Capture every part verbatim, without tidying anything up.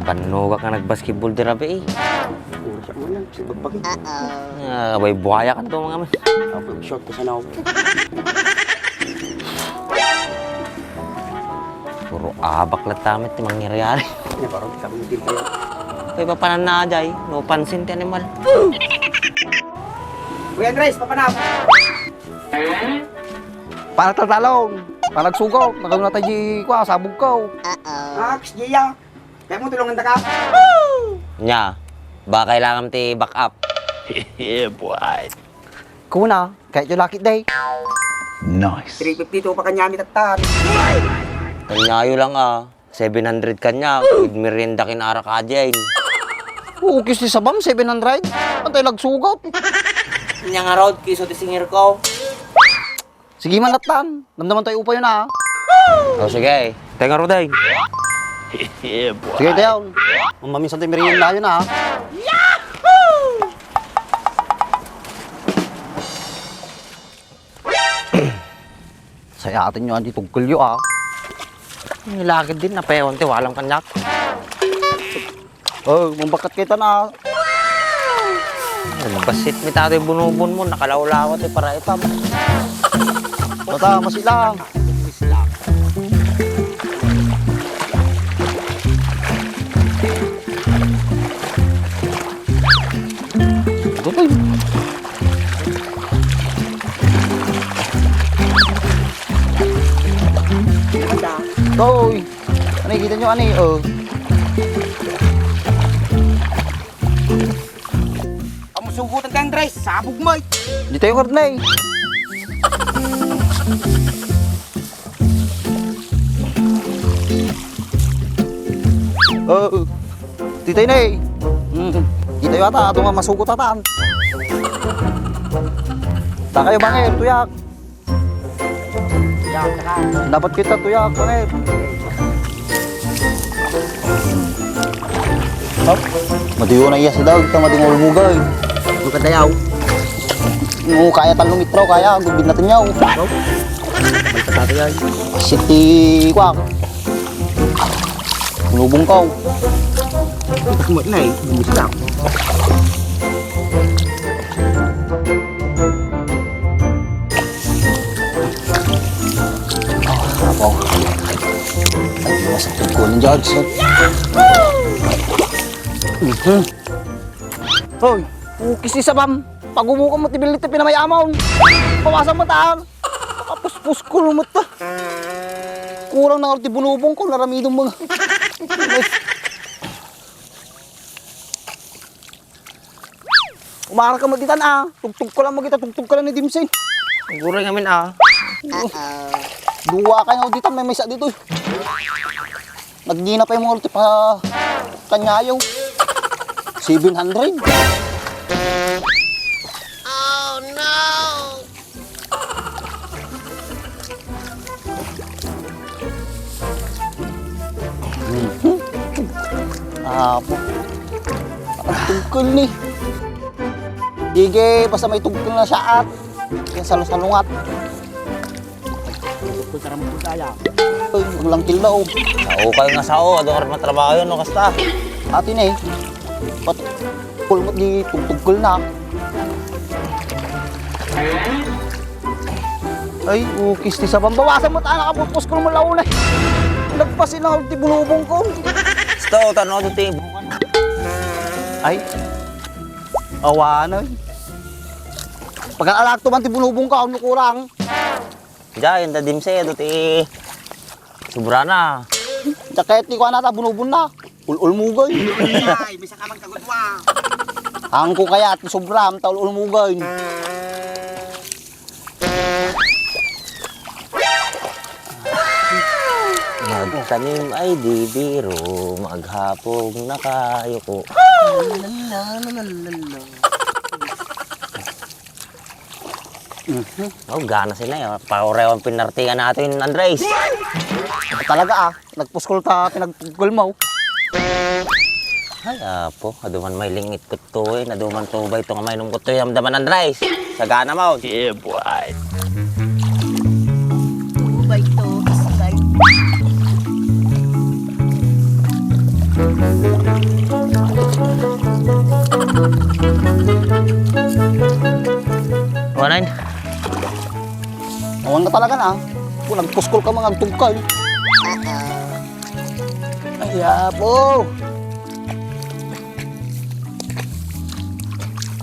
Bannogak nga nagbasketball di rabii. Oras mo yan, si bagbagi. Ah, abay, buhaya ka to, mga man. Abay, short ko sana ako. Puro abak latta met ti mangyayari. Ano ba ron? Sabi mo, di kayo. Kay papanan na, Jay. No pansin ti animal. Kuya Andres, papanap. Panagtatalong, panagsugaw, nagano na tayo di, kwa, sabog ko. Aks, Gia. Kaya mo tulungan ta ka? Nya, ba kailangan ti back up? Yeah, boy. Kuna, kaya yung lakit day. Nice. Three fifty to pa kanya mi tattan. Kanyayo lang, ah. Seven hundred kanya, with merienda kin arak adyan. Oo, kis ti sabam, seven hundred? Antay lagsugaw. Nya nga rod, kiso ti singir ko. Sige man, Nattan. Damdaman tayo upayo na, ah. O, sige. Tayo nga, Roday. Yeah, boy. Sige, tayo. Mamaminsan tayo merienda tayo na, ah. Sayaten nyo, andi tugkol yo, ah. Ang ilagid din, napeon, ti walang kanyak. Oh, mumbakat kita na. Nagbasit mi tayo bunubon mo, nakalawlawa ti para ipam. Mata, masilang. Ito tayo. Toy. Ano, kita nyo, ano, eh, oh. Ang sugutan ka, Andres, sabog mo, eh. Di tayo karne, eh. Oh, di tayo na, eh. Mm. Di tayo ata, ato nga masugot atan. Ta kayo, bangir, tuyak. Dapat kita tuyak, pangit. Madiyo na iya si Dag, ta madingol mo, gay. Magkadayaw. Oo, kaya talo metro, kaya, gubid natin yaw. Balik ka tayo yan. City, kwak. Bulubong ka, oh. Takot na eh, bumis na. Apo. Ay, masakit ko ng jogs, eh. Mhm. Hoy, ukis ti sabam. Pagumukan mo ti billit ti pinamay-amon. Bawasan mo taan. Kapuspos ko lumot ta. Kurang na nga ti bulubong ko, naramidong mga. Umara ka mo ditan, ah. Tugtog ka lang mo kita, tugtog ka lang ni Dimsin. Ang guray ngamin, ah. Dua kayo ditan, may maysa dito, eh. Nagdina pa yung mga ulti pa kanyayo. Seven hundred. Oh, no! Apo. Ang tugkol ni. Sige, basta may tugkol na siya at yung salungat-salungat. Tugkol ka naman po kaya. Ay, ang langkil na, oh. Sao kayo nga sao, adu ka matrabaho yun, no, kasta. Atin eh. Pat-, kulmot di tugtugkol na. Ay, ukis ti sabam. Bawasan mo, ta, nakapupos ko mo launay. Nagpasin ang ti bulubong ko. Sto, tano, adu ti. Ay. Awanan. Pagkalakto man ti bulubong ka, ano kurang? Diyan, da dimse, adu ti. Sobra na. Jacket ti kuana ta, bunubon na. Ul-ulmugay. Ay, misa ka man kagudwa. Ang ko kaya, ti sobra, ta ul-ulmugay. Magtanim ay di biro, maghapog na kayo ko. Mhm. Oh, gana sila, eh. Paurewan pinartingan natin, Andres. Talaga, ah. Nagpuskol ta, pinagpugkol mo. Ay, apo, aduman may lingit ko to, eh. Naduman to ba ito nga mainom ko to, yung daman, Andres? Sagana mo. Yeah, boy. Ubay to, kasi like. Wanain. Awan ka talaga na. Kung nagpuskol ka, mga agtugkal. Ay, apo.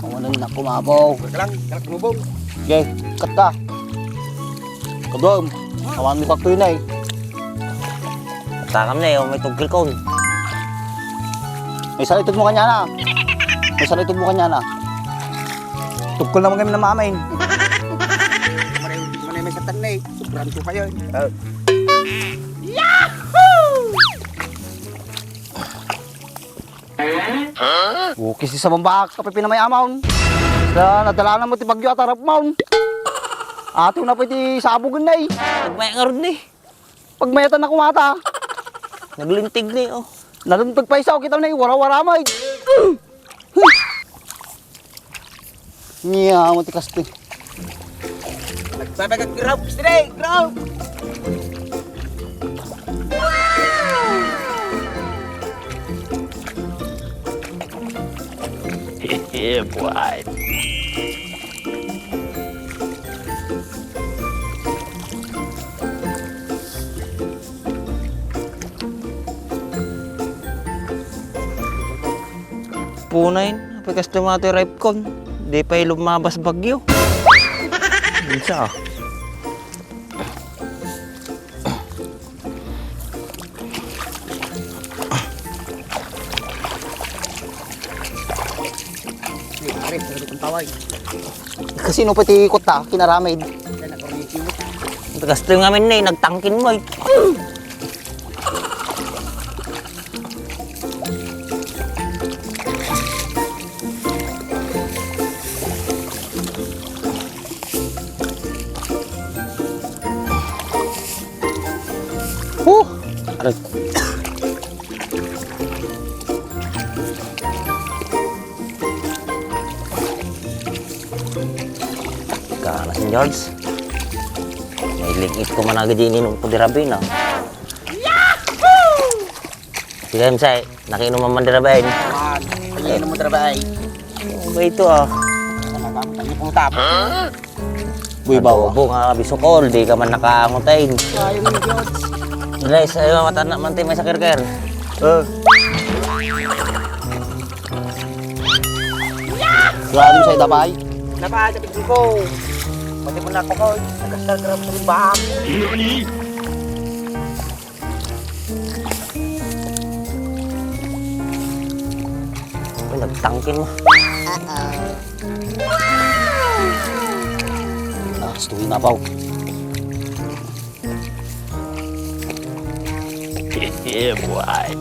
Awan na kumabaw. Wait lang, wait lang, kumubong. Okay, cut ka. Kabrom, awan mi pagtuloy na eh. Takam na eh, oh, may tugkil kon. May salitud mo kanya na. May salitud mo kanya na. Tugkol naman kami na mamain. Manay, manay may satan na eh. Sobrang ko kayo eh. Ah. Yahoo! Ukis di sa bambak, kape pinamay amaon. Sa nadalanan mo ti bagyo at harap maon. Ato na po iti sabugan na eh. Nagmaya nga rod ni. Pagmayatan na kumata. Naglintig ni, oh. Nalintag pa isa, kita na eh, wara-wara may. Niya, mo ti kastoy. Nagbabagag grabs today, grabs! Yeah, boy. Punayen, apay kas lumato ti ripe corn. Di pay lumabas bagyo. Insa, ah. Ay, pare, talaga itong tawag. Kasino pa ti kutta, kinaramid? Kaya nakornisi mo. Tagas to yung amin na eh, nagtangkin mo eh. Huh! Aray. Kana si George. May ligit ko man agad ininum ko di rabi na. Yahoo! Sige, Msay, nakiinuman man di rabi. Man, nakiinuman di rabi. Ano ba ito, ah? Talaga, ang pangiputap. Buy bawa. Adobo nga bisukol, di ka man nakaangutain. Sayang ni George. Guys, ay, matan na man tayo may sakirker. Eh. Grabe sa idapay. Napakadapit ko. Pati mo na ako, Koy. Nagastar ka sa bahak. Ay, nagtangkin mo. Ah, gusto ko yung apaw. Yeah, boy.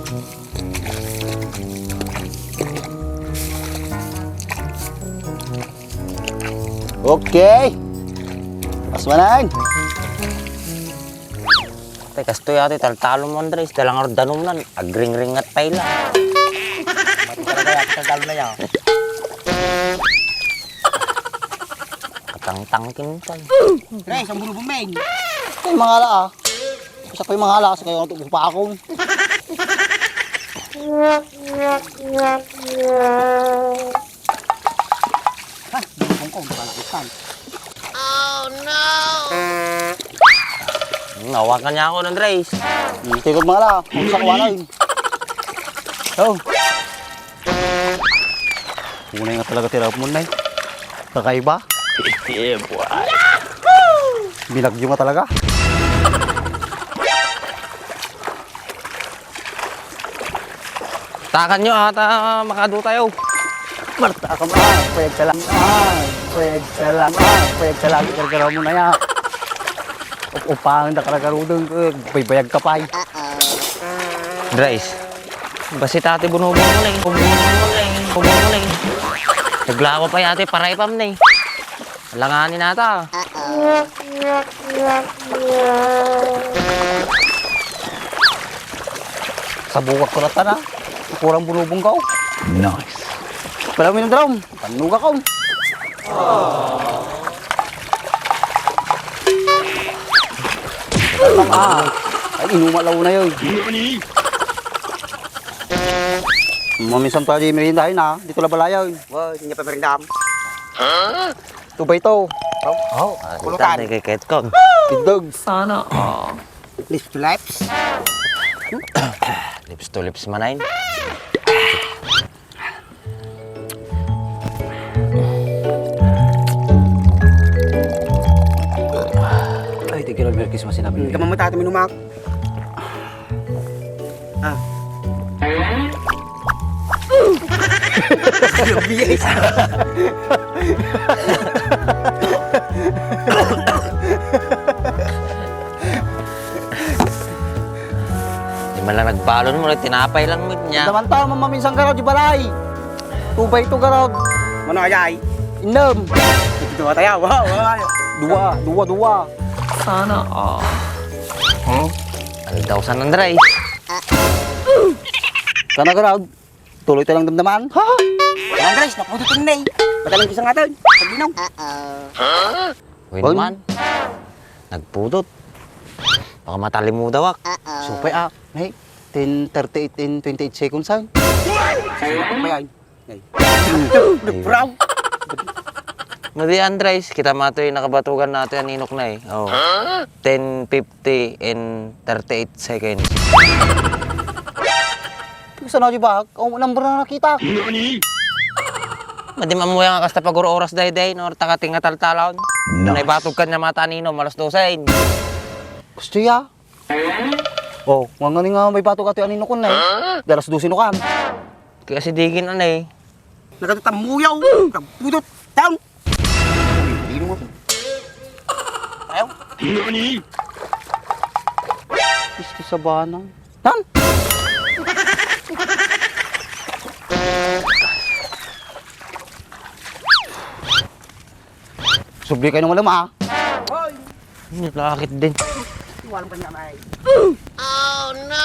Okay. Mas manan. Te, kastoy ati, taltalon mo, Andres. Dalang danum nan, agringringat pay la. Mati talaga ati, taltalon na yan. Katangtangkin pa. Andres, ang bulubong, men. Ay, mga ala, ah. Sa ko'y mga ala, sa kayo, ang tubo pa ako. Ha? Bulubong ko, ang pala, ikan. Nawakan niya ako, Andres. Hmm, tikod mga ala. Ang sa kawalan. Oh. Unay nga talaga ti raop mo, Nay. Kakaiba. Yeah, boy. Binagyo nga talaga. Takan nyo ata, makadu tayo. Marta ka, ma. Payag ka lang. Ah, payag ka lang. Ah, payag ka lang. Gargaraw mo na ya. Up-upang da karagarudong ko. Baybayag ka pay. Drais. Basi tati bunubong mo na eh. Bunubong mo na eh. Bunubong mo na eh. Naglawa pa yata, paray pa mo na eh. Alanganin nata. Sabukak ko ratan, ah. Kurang bunubong ka, oh. Nice. Pala mo yung drum. Tannuga ka, oh. Ah. Ay, inuma law na yun. Maminsan pa di merienda na, dito la balayan. Wa, hindi pa merendam. Two by two. Oh, ah, pulutan. Kita ni kay Ketkong. Bidog. Sana all. Lips to lips. Lips to lips manain. Ay, thank you Lord, Merry Christmas, sinabi. Hindi ka mamatay, minumak. Ah. Di man lang nagbalon mo, tinapay lang mo niya. Daman tayo, mamaminsan ka raw di balay. Two by two ka raw. Mano ayay? Inam. Dua tayo, wa, wa. Dua, dua, dua. Sana all. Huh? Aldaw San Andres. Kana ka raw. Tuloy tayo lang damdaman. Ha? San Andres, naputo itong nay. Madalang kisa nga tayo. Paglinaw. Win man. Nagpudot. Baka matalimudaw ak. Supay ak. Nay, ten thirty-eight in twenty-eight seconds ay. Supay ay. Ay. Brown. Madi Andres, kita matoy nakabatugan natin ang inok na eh. Oh. Ten fifty in thirty-eight seconds. Gusto na di ba? Oh, number na nakita. Madi mamuya nga kasta pag oras dayday, no? Taka tinga taltalon. Nice. Naibatog ka niya mata nino, malas dosen. Gusto ya? Oh, nga nga nga may bato ka ti anino kun na eh. Dalas dosi no kan. Kaya si Digin ano eh. Nagatatambuyaw, nagpudot, down. Dino mo. Ayaw. Gusto sa banang. Tan! Subli kayo ng ulam, ah. Hoy! Lakit din. Iwanan pa niya, may. Oh, no!